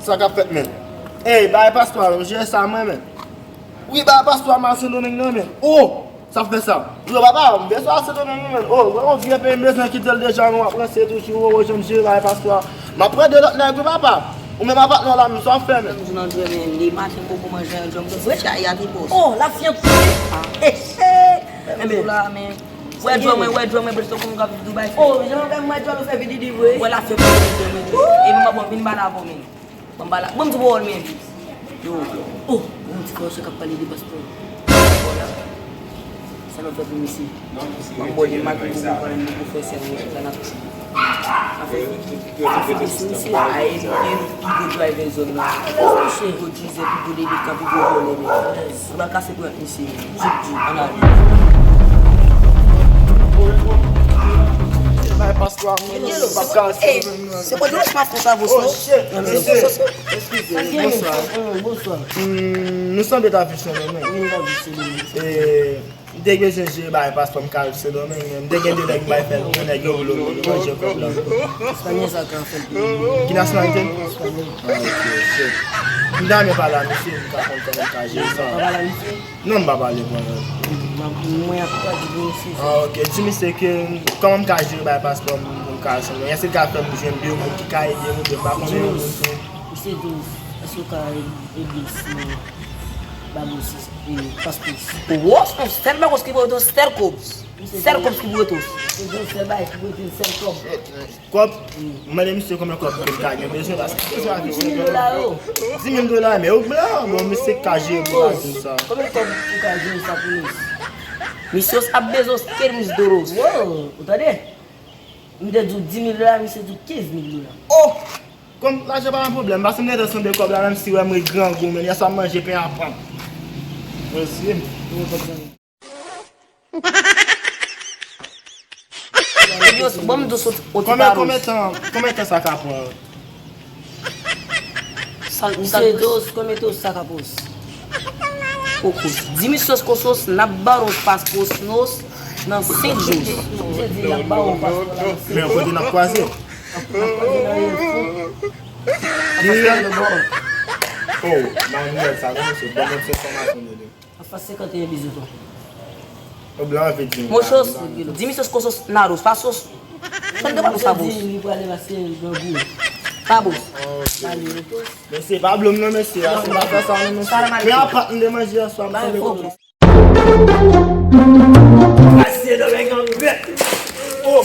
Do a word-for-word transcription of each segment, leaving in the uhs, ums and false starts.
Sa k ap fèt, men? Ey, bay pastwa, m jere sa mwen, men. Wi, bay pastwa, m al Sendomeng nan, men. O! Sa fè sa. Yo, papa, m bezwen al Sendomeng, men. O, yon vye peyi, m bezwen kite l deja, nou ap ranse toujou, o, o, jan m jere bay pastwa. M ap pran de lòt nèg, wi, papa. Ou menm avèk nou la, m sa w fè, men. Mwen jwenn André, men, li maten poko manje yon djòm. Vre, chay a te pòs. O, l ap fè yon kout. Enben, la, men. Wè djòm mwen, wè djòm mwen, prèske konn ka viv Dubai. O, jan mwen wè djòm mwen fè vididi vre. Wè la fè pou djòm mwen. Epi m ap vin bal avè w, men. Ban m bal, ban m di pawòl, men. Yo, o, yon ti kòchè k ap pale de paspò. Sa nou fè pou misye? Ban m bòde mak pou pale de pwofesè, men sa n ap di. Afè figi, afè figi sou misye, a evite nou pi gwo drivè zòn nan. Pi gwo drizè, pi gwo debit, pi gwo vòlè, men. Ou pa kase pou misye, men. Jip di, ann ale. Bay pastwa, mwen, m ap kase. Se pa de lòt mafya sa, vos, non? Oh, shit, mesye. Eskize, bonswa. Bonswa. Hmm, nou sanble ta viv Sendomeng. Wi, nou ta viv Sendomeng. E, m te bezwen jere bagay paspò m ka al Sendomeng, men m te gen de nèg m bay fè l, yon nèg yo blo m, yo manje kòb la. Espanyòl sa ka fè l. Ki nasyonalite? Espanyòl. Ah, ok, shit. M ta renmen pale a misye, m ka konn kòman m ka jere sa. Pa pale a misye? Non, m pa pale, bro. Mwen ap pale de misye. Ah, ok. Di misye ke kòman m ka jere bagay paspò m pou m ka al Sendomeng. Èske l ka fè m jwenn de moun ki ka ede m oubyen m pa konnen yon moun tou? Misye di w, èske w ka ede m si m ba m yon sis, e, paspò? Wòs, yon sèl bagay ki pou rete w, sèl kòb. Sèl kòb ki pou rete w. Misye di w, sèl bagay ki pou rete w, sèl kòb. Kòb, m mande misye konbyen kòb ke m ta gen bezwen, paske m bezwen achte. Di mil dola yo. Di mil dola, men ou blan, bon, misye ka jere pou bagay sa. Konbyen kòb ou ka jere sa pou nou? Misye ap bezwen quince mil doros. Wow, ou tande? M te di w di mil dola, misye di w kenz mil dola. Oh! Kòm lajan pa yon pwoblèm, paske m gentan sanble kòb la, menm si w wè m ret grangou, men yèswa m manje pen a pap. Mèsi. Yo, ban m di w sou ti paro. Konbyen, konbyen tan, konbyen tan sa ka pran? Sa, sa, misye di w konbyen tan sa ka pran? Kokos. Di misye Kosos, n ap ba w paspò nos nan senk jou. Misye di n ap ba w paspò la nan senk jou. Men yon kote n ap kwaze. N ap kwaze nan Real Foot. Ki Real? Oh, nan nouvèl sa, non, mesye, ban m ti enfòmasyon de li. An fas senkanteyen bizou tou. Monchos, di misye Kosos Naros, pa sos. Fè m te pa pou sa, bos. Li prale pase grangou. Pa bos. Mesye, pa blo m non, mesye. Ase pa fè sa non, mesye. Men apat m te manje yèswa, m sanble kòb. Ase nan men gang vèt. Oh,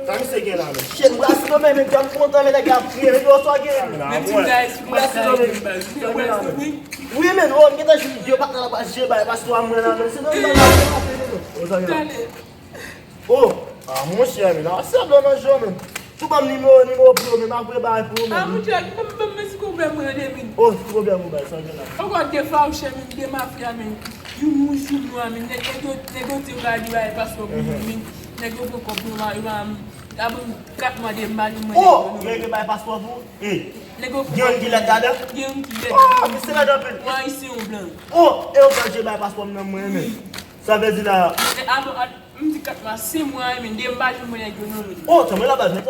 sa misye gen la, men? Shit, m brase nan men, men, m kontan, men nèg la ap kriye, men yo sa gen. Men ti guys, m brase nan men. Wi, men, oh, m gentan jwenn de patnè la pral jere bagay, paske w a mwen la, men se nan bagay la, men, oh, sa gen la. Oh, ah, monchè, men, ah, se blan nan jò, men. Tou ban m nimewo, nimewo pou yo, men, m ap voye bagay pou yo, men. Ah, monchè, ban m, ban m, men, ti pwoblèm mwen, de min. Oh, ti pwoblèm ou bay, sa gen la. Ankò de fawouchè, men, de mafya, men. Youn wouj, youn nwa, men. Nèg, nèg yo, nèg yo te gade bagay paspò pou youn, men. Nèg yo pran kòb nou, yo, yo, yo, ap kat mwa de m pa jwenn mwen. Oh, nèg yo bay paspò pou ou? Ey. Nèg yo pran kòb. Gen youn ki lèd ladan? Gen youn ki lèd. Oh, men se lèd anpil. Mwen ayisyen ou blan. Oh, e yo pa je bay paspò m nan mwen, men. Sa vle di la. E, alò, al, m di kat mwa, senk mwa, men, de m pa jwenn mwen nèg yo non, men. Oh, tanmen la baz, men.